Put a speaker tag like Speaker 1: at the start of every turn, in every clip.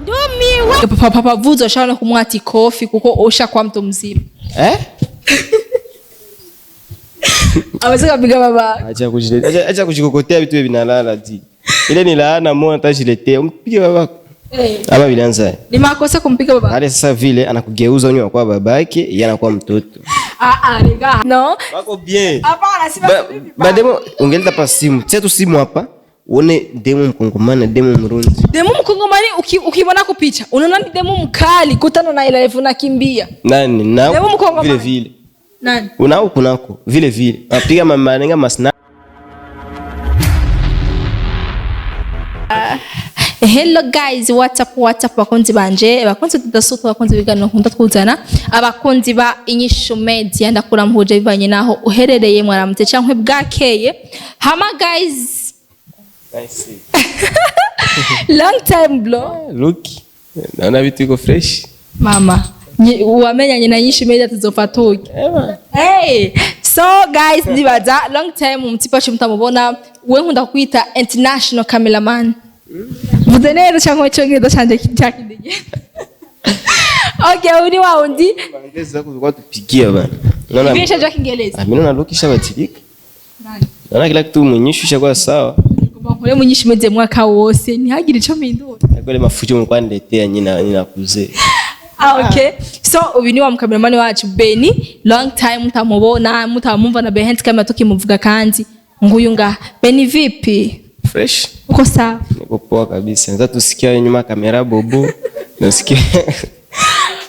Speaker 1: Ndumiwe. Papa Vuzo ashobora no kumwata ikofi kuko usha kwa mtu mzima.
Speaker 2: Eh?
Speaker 1: Aweze kapiga baba.
Speaker 2: Acha kujiletea. Acha kujikokotea vitu vinalala di. Ile ni laana moja atajiletea. Umpige babako.
Speaker 1: Eh.
Speaker 2: Ama vilianza.
Speaker 1: Ni makosa kumpiga baba.
Speaker 2: Ale sasa vile anakugeuza unywa kwa babake, yeye anakuwa mtoto.
Speaker 1: Ah ah, rega. No.
Speaker 2: Wako bien.
Speaker 1: Hapana, si
Speaker 2: Ba, ba demo ungeleta pa simu. Tia tu simu hapa. Uone demo mkongomani na demo mrundi.
Speaker 1: Demo mkongomani ukimwona kupicha, unaona ni demo mkali, kutana na ile elfu nakimbia.
Speaker 2: Nani? Na
Speaker 1: Demo mkongomani.
Speaker 2: vile vile.
Speaker 1: Nani?
Speaker 2: Unao kunako vile vile. Apiga mamanenga masna.
Speaker 1: Hello guys, what's up, what's up bakunzi banje, bakunzi tudasuka, bakunzi biganiro nkunda twuzana, abakunzi ba Inyishu Media, ndakuramuhuje bivanye naho uherereye, mwaramutse canke bwakeye. Hama guys,
Speaker 2: Nice.
Speaker 1: long time bro.
Speaker 2: Look. Naona vitu iko fresh.
Speaker 1: Mama, wamenyanye na Inyishu Media tuzofatuke.
Speaker 2: Ema.
Speaker 1: Hey, so guys, ndibaza long time umutipa wacu mutamubona, we nkunda kwita international cameraman. Vuze neza canke icongereza canje cakindege. Okay, uyu ni wa wundi
Speaker 2: Waingereza kulikuwa tupigia bana. Naona
Speaker 1: Ibisha vya Kiingereza.
Speaker 2: mimi naona Luki shabatilika.
Speaker 1: Nani?
Speaker 2: Naona kila kitu mwenyishu shakuwa sawa.
Speaker 1: Ngomba nkore mu Nyishu Media mwaka wose ntihagire ico mpindura.
Speaker 2: Akole mafujo mlikuwa niletea nyina kuze.
Speaker 1: Ah, okay. So uyu ni wa mukameramani wacu Beni, long time mutamubona, mutamumva na behind camera tukimuvuga kandi nguyu ngaha. Beni vipi?
Speaker 2: Fresh.
Speaker 1: Uko sawa?
Speaker 2: Niko poa kabisa. Nza tusikia nyuma kamera bobo. Nasikia.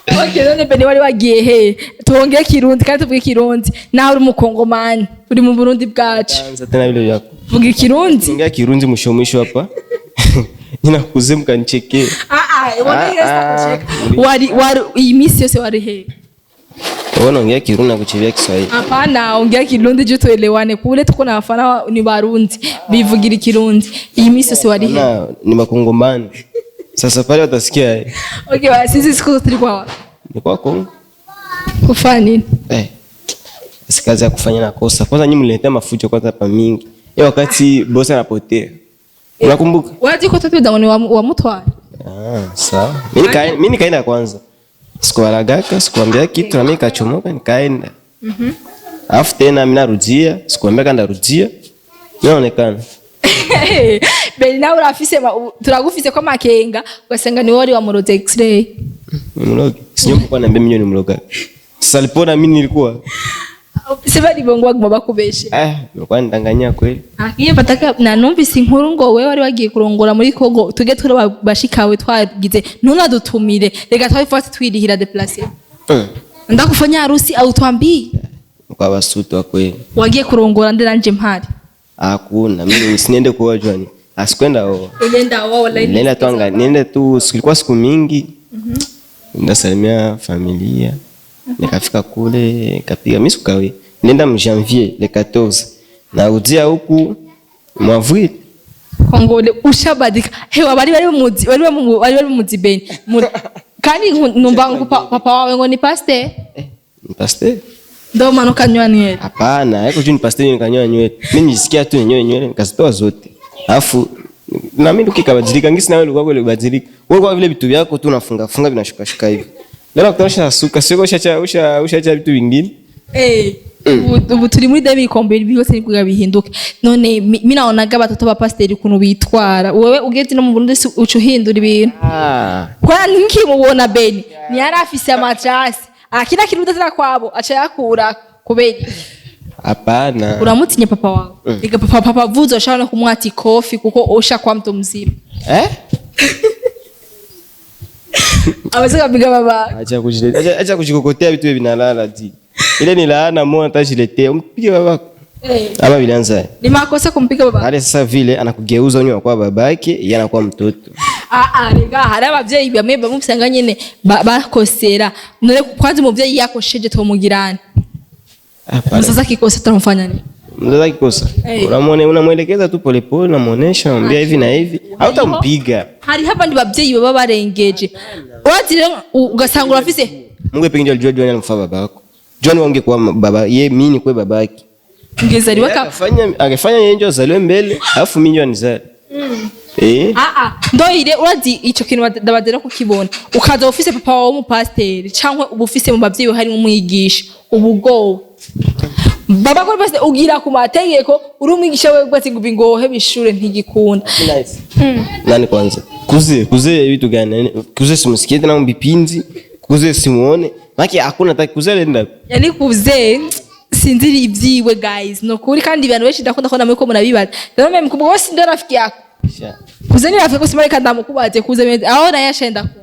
Speaker 1: Okay, none Beni wari wagiye he? Tuongee Kirundi kandi tuvuge Kirundi. Naho uri umukongomani, uri mu Burundi bwacu.
Speaker 2: Anza tena vile vyako.
Speaker 1: Vuga Ikirundi.
Speaker 2: Ongea Kirundi mwisho mwisho hapa. Nyina kuze mkanichekee.
Speaker 1: Ah ah, wari
Speaker 2: Ah, ah.
Speaker 1: Wari iyi minsi yose wari he?
Speaker 2: Wewe unaongea Kirundi na kuchevia Kiswahili.
Speaker 1: Hapana, ongea Kirundi juu tuelewane. Kule tuko na wafana ni Barundi, bivugira Ikirundi. Iyi minsi yose wari he?
Speaker 2: Na ni makongomani. Sasa pale watasikia eh.
Speaker 1: Okay, basi sisi siku zote tulikuwa wapi?
Speaker 2: Ni kwa Kongo.
Speaker 1: Kufanya nini?
Speaker 2: Eh. Si kazi ya kufanya na kosa. Kwanza nyinyi mliletea mafujo kwanza hapa mingi. Hiyo wakati bosi anapotea. Unakumbuka?
Speaker 1: Wazi ko tatu ni wa mutware.
Speaker 2: Ah, sawa. Mimi nikaenda kwanza. Sikuaragaka, sikuambia kitu na mimi nikachomoka nikaenda. Alafu tena mimi narudia, sikuambia kanda rudia. Naonekana.
Speaker 1: Beni nawe urafise turagufise ko makenga ugasanga ni wari wa muroze x-ray.
Speaker 2: Mloga. Sinyo kwa niambia mimi ni mloga. Sasa alipona mimi nilikuwa.
Speaker 1: Seba ni bongo baguma bakubeshe.
Speaker 2: Eh, nilikuwa nidanganya kweli.
Speaker 1: Akiye pataka na numvise inkuru ngo wewe wari wagiye kurongora muri Kongo tuge tura bashikawe twagize ntunadutumire reka twabifate twirihira déplacer. Ndakufanya harusi au twambii
Speaker 2: Kwa basutu kweli.
Speaker 1: wagiye kurongora ndi nanje mpari.
Speaker 2: Hakuna, mimi siniende kuoa jwani. Asikwenda oa.
Speaker 1: Ulienda wao wallahi.
Speaker 2: Nenda tu anga, nenda tu silikuwa siku mingi. Ndasalimia familia. Nikafika kule, nikapiga mimi sikukawi. Nenda mu janvier le 14. Narudia huku mu avril.
Speaker 1: Kongole ushabadika. Hewa bari muzi bari muzi Beni. Kandi numva ngo papa wawe ngo ni pasteur.
Speaker 2: Eh, ni pasteur?
Speaker 1: Ndo maana ukanywa nywele.
Speaker 2: Hapana, haiko juu ni pasteur nikanywa nywele. Mimi nilisikia tu nyoe nywele nikazitoa zote. Alafu na mimi ukikabadilika ngisi na wewe ulikuwa kweli ubadilika. Wewe kwa vile vitu vyako tu unafunga funga vinashuka shuka hivi. Leo nakutosha suka sio usha vitu vingine.
Speaker 1: Eh. Ubu turi muri demi kombe byose nikuga bihinduke. None mimi naonaga batatu ba pasteur kuntu bitwara. Wewe ugeze no mu Burundi uca uhindura ibintu.
Speaker 2: Ah.
Speaker 1: Kwa nkimubona Beni ni yari afise amajasi. Akina kintu utazira kwabo aca yakura kubera.
Speaker 2: Hapana.
Speaker 1: Uramutinya papa wawe. Ega papa Vuzo ashobora no kumwata ikofi kuko usha kwa mtu mzima.
Speaker 2: Eh?
Speaker 1: Aweze kapiga baba.
Speaker 2: Acha kujiletea. Acha kujikokotea vitu vinalala di. Ile ni laana moja atajiletea. Umpige babako.
Speaker 1: Eh.
Speaker 2: Ama vilianza.
Speaker 1: Ni makosa kumpiga baba.
Speaker 2: Ale sasa vile anakugeuza unywa kwa babake, yeye anakuwa mtoto.
Speaker 1: Ah ah, rega hari abavyeyi bamwe bamusanga nyene bakosera. None kwanza umuvyeyi yakosheje tomugirana.
Speaker 2: Hapana.
Speaker 1: Sasa kikosa tutamfanya nini?
Speaker 2: Mzazi akikosa.
Speaker 1: Eh.
Speaker 2: Unamwone, unamuelekeza tu polepole, unamuonesha, unamwambia hivi na hivi. Hautampiga.
Speaker 1: Hari abandi bavyeyi baba barengeje. Wazi rero ugasanga urafise.
Speaker 2: Mungu pekee ndiye alijua John alimfaa babako. John wangekuwa baba, ye mimi ni kwa babake.
Speaker 1: Ngezaliwa
Speaker 2: Angefanya yeye ndio azaliwe mbele, alafu mimi ndio nizale. Eh.
Speaker 1: Ah ah, ndoyire urazi ico kintu ndabazera kukibona, ukaza ufise papa wawe w'umupasiteri canke uba ufise mu bavyeyi harimo umwigisha, ubugowe baba ko bose ugira ku mategeko uri umwigisha wewe ati ngo ngohe bishure ntigikunda.
Speaker 2: Nice. Nani kwanza? Kuze, kuze vitu gani? Kuze simusikie tena mbipinzi. Kuze simuone. Maki hakuna taki kuze alienda.
Speaker 1: Yani kuze sinziri ivyiwe guys, no kuri kandi abantu benshi ndakunda kubona muri ko murabibaza. Rero meme mkubwa wose ndo rafiki yako.
Speaker 2: Sha.
Speaker 1: Kuze ni rafiki kusema reka ndamukubaze kuze aho naye ashenda ku.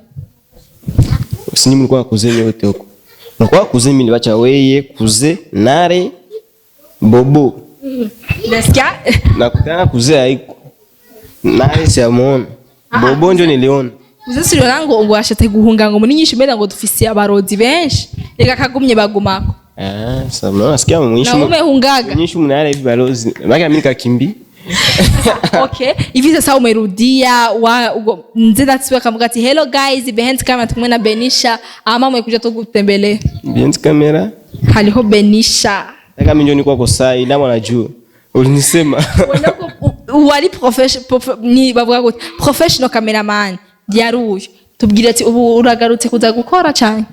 Speaker 2: Sinyi mlikuwa kuze nyote huko. Mlikuwa kuze mimi nilibacha weye, kuze, nare, bobo.
Speaker 1: Nasikia
Speaker 2: Nakutana kuze haiko. Nare siamuona. Bobo ndio niliona.
Speaker 1: Kuze siriona ngo ashatse guhunga ngo muri nyinshi mbere ngo dufise abarozi benshi reka kagumye bagumako.
Speaker 2: Ah, sasa mnaona sikia mwisho.
Speaker 1: Na umehungaga.
Speaker 2: Mwisho mnare hivi balozi. Maki mimi nikakimbi.
Speaker 1: Okay, hivi sasa umerudia wa nze that's kavuga ati hello guys, behind camera tumwe na Benisha ama mwekuja tu kutembelea.
Speaker 2: Behind camera.
Speaker 1: Haliho Benisha.
Speaker 2: Kama mimi ndio nilikuwa kosai na mwanajua. Ulinisema.
Speaker 1: Wari ni bavuga gute, professional cameraman yaruye tubwire ati ubu uragarutse kuza gukora cyane.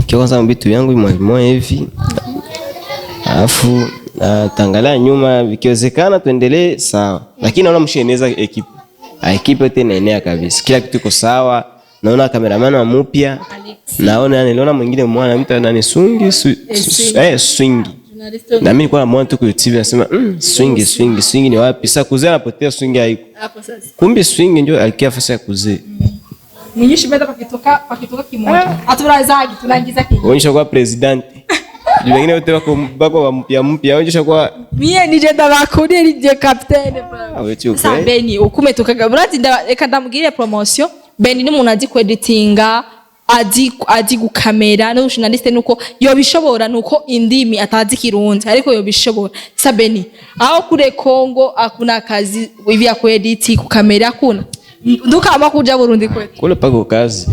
Speaker 2: Kwanza vitu vyangu mwa hivi. Alafu tangalia nyuma vikiwezekana tuendelee sawa. Lakini naona msheneza équipe. Ah, équipe yote inaenea kabisa. Kila kitu iko sawa. Naona cameraman wa mpya. Naona niliona mwingine mwana mtu anani swingi swingi. Na mimi nilikuwa namuona tu kwa TV nasema swingi swingi swingi ni wapi? Sasa kuzee anapotea swingi haiko.
Speaker 1: Hapo sasa.
Speaker 2: Kumbe swingi ndio alikia fasi ya kuzee.
Speaker 1: Mwinyishu mbeda pakitoka kimoja. Aturazaji tunaingiza kingi.
Speaker 2: Onyesha kwa president. Juu wengine wote wako wa mpya mpya. Onyesha kwa
Speaker 1: Mie nije ndabakuriye nije captain bro.
Speaker 2: Ah, wewe tu
Speaker 1: Sasa
Speaker 2: okay.
Speaker 1: Beni ukumetokaga murazi reka ndamugirire promotion. Beni ni umuntu azi kweditinga, azi gukamera no journaliste, nuko yobishobora nuko indimi atazi Kirundi ariko yobishobora. Sasa Beni aho kure Kongo akuna kazi ivi ya kuedit kukamera kuna ndukama kuja Burundi kwetu.
Speaker 2: Kule pako kazi.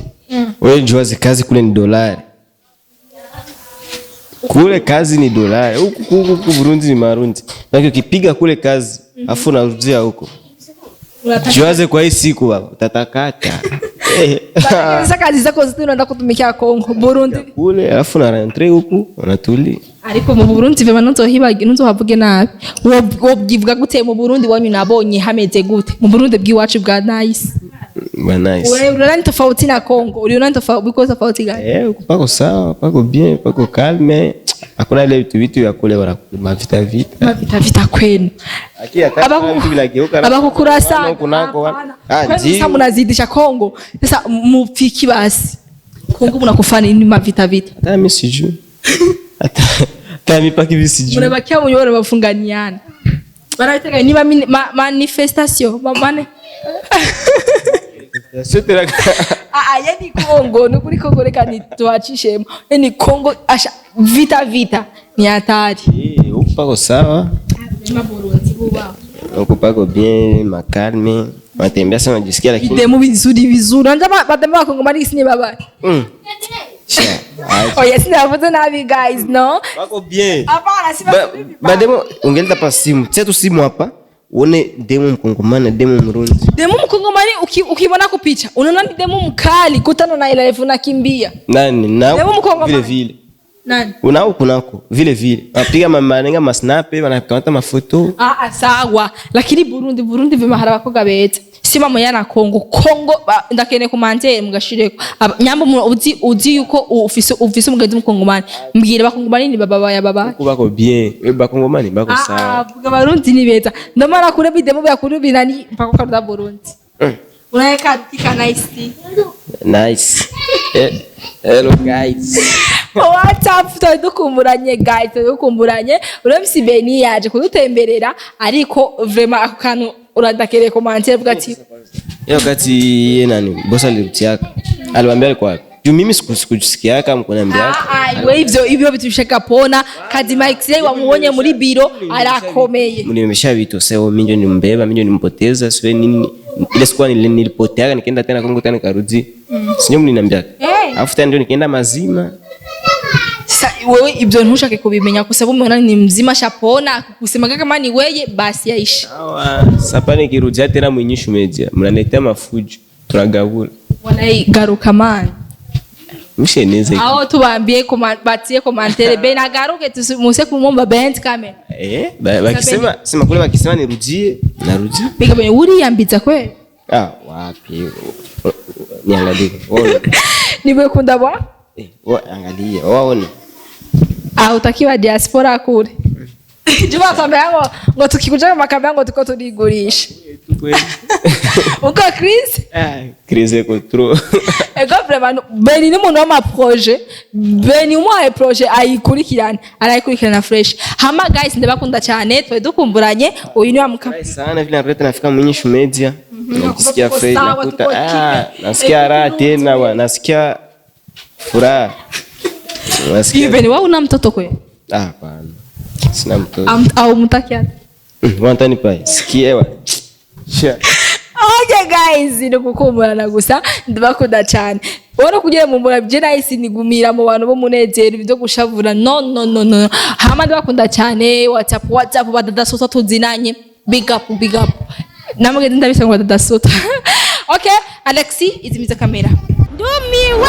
Speaker 2: Wewe jua kazi kule ni dolari. Kule kazi ni dolari. Huku Burundi ni marundi. Na ukipiga kule kazi, afu unarudia huko. Jiwaze kwa hii siku baba, utatakata.
Speaker 1: Sasa kazi zako zote unaenda kutumikia Kongo, Burundi.
Speaker 2: Kule alafu na rentre huku unatuli.
Speaker 1: Ariko mu Burundi vema ntuzohibage ntuzohavuge nabi. Wobyivuga gute mu Burundi wanyu nabonye hameze gute? Mu Burundi bw'iwacu bwa nice.
Speaker 2: Ba nice.
Speaker 1: Wewe unaona tofauti na Kongo? Uliona tofauti biko tofauti gani?
Speaker 2: Eh, huku pako sawa, pako bien, pako calme. Hakuna ile vitu vitu ya kule wala mavita vita.
Speaker 1: Mavita vita kwenu.
Speaker 2: Akia vitu vinageuka.
Speaker 1: Abakukurasa.
Speaker 2: Kunako. Ah,
Speaker 1: ndio. Sasa mnazidisha Kongo. Sasa mupiki basi. Kongo mnakufanya nini mavita vita?
Speaker 2: Hata mimi sijui. Hata mimi paki sijui.
Speaker 1: Mnabakia mwenyewe bafunganiana. Baraitega ni manifestation, mane. Ah, yani Kongo, nukuri Kongo reka nituachishemo. Yani Kongo asha vita vita ni hatari.
Speaker 2: Eh, huku pako sawa. Huku pako bien, makalme. Wanatembea sana najisikia lakini.
Speaker 1: Demo vizuri vizuri. Ndio batembea wa Kongo mani sini baba. Oh yes, navuze nabi guys, no?
Speaker 2: Pako bien.
Speaker 1: Hapana, si
Speaker 2: Ba demo ungeleta pa simu. Tia tu simu hapa. Uone demo mkongomani na demo mrundi.
Speaker 1: Demo mkongomani ukibona kupicha, unaona ni demo mkali kutana na ile elfu nakimbia.
Speaker 2: Nani? Na
Speaker 1: demo mkongomani.
Speaker 2: Vile vile.
Speaker 1: Nani?
Speaker 2: Unao kunako vile vile. Wanapiga mamanenga masnap, wanakamata mafoto.
Speaker 1: Ah, sawa. Lakini Burundi vimahara bakoga beza. Si mama yana Kongo. Kongo ndakene kumanje mugashireko. Nyambo uzi yuko ufise umugenzi mukongomani. Mbwira bakongomani ni baba baya baba.
Speaker 2: Kuko bako bien. Bakongomani bako sawa.
Speaker 1: Ah, vuga Barundi ni beza. Ndamara kure bidemo bya kure binani mpaka karuda Burundi. Unaweka kika nice.
Speaker 2: Nice. Hello guys.
Speaker 1: What's up? Twadukumburanye guys, twadukumburanye. Uramsi Beni yaje kudutemberera ariko vraiment ako kantu urandakereye commentaire vuga ati
Speaker 2: Yeye wakati yeye nani boss alirutiaka. Aliwaambia alikuwa wapi? Juu mimi sikujisikia kama mkuniambia.
Speaker 1: Ah, we ivyo bitushaka pona kazi Mike yeye wamuonye muri biro arakomeye.
Speaker 2: Mlimesha vitu sasa mimi ndio nimbeba, mimi ndio nimpoteza, sio nini. Ile siku nilipotea nikaenda tena Kongo tena nikarudi. Sinyo mliniambia. Alafu tena ndio nikaenda mazima.
Speaker 1: Sa wewe ibyo ntushake kubimenya kwa sababu umeona ni mzima, shapona kusema kama ni weye basi yaisha.
Speaker 2: Sawa, sapa nikirudia tena mwinyishu media mnaniletea mafujo, tunagabula.
Speaker 1: Walai, garuka man.
Speaker 2: Msheneze.
Speaker 1: Aho tubambie batie commentaire ben agaruke, muse kumomba behind camera.
Speaker 2: Eh, bakisema sema kule, bakisema nirudie, narudia.
Speaker 1: Biga ben uriyambiza kweli?
Speaker 2: Ah, wapi? Niangalie. Wewe.
Speaker 1: Niwe bwa.
Speaker 2: Eh, wewe angalia, waone.
Speaker 1: Ah, utakiwa diaspora kure. Juma kwambia ngo tukikuja mu makamera ngo tuko turigurisha. Uko Chris?
Speaker 2: Ah, crise ko trop.
Speaker 1: Ego, vraiment Beni ni umuntu w'ama projet. Beni umuhaye projet ayikurikirana, arayikurikirana fresh. Hama guys, ndabakunda cyane, twari dukumburanye. Uyu ni wa muka
Speaker 2: Sana vile napata nafika mwinyishu media. Najisikia
Speaker 1: tuko
Speaker 2: fresh
Speaker 1: sawa,
Speaker 2: nakuta
Speaker 1: tuko
Speaker 2: ah,
Speaker 1: kimya.
Speaker 2: nasikia raha tena bwana, nasikia furaha. Nasikia
Speaker 1: Beni, wewe una mtoto kweli?
Speaker 2: Ah, hapana. Sina mtoto.
Speaker 1: Au mtaki hata?
Speaker 2: Wanatanipa. Sikia wa. Sha.
Speaker 1: Okay guys, ni gukumburana gusa, ndabakunda cyane. Ubona kugira mu mbona je nahise nigumira mu bantu bo munezero, ibyo gushavura no no no no. Hama ndabakunda cyane. WhatsApp, WhatsApp, badada sota tuzinanye. Big up, big up. Namwe ndabisa ngo badada sota. Okay, Alexi, izimiza kamera. Ndumiwe.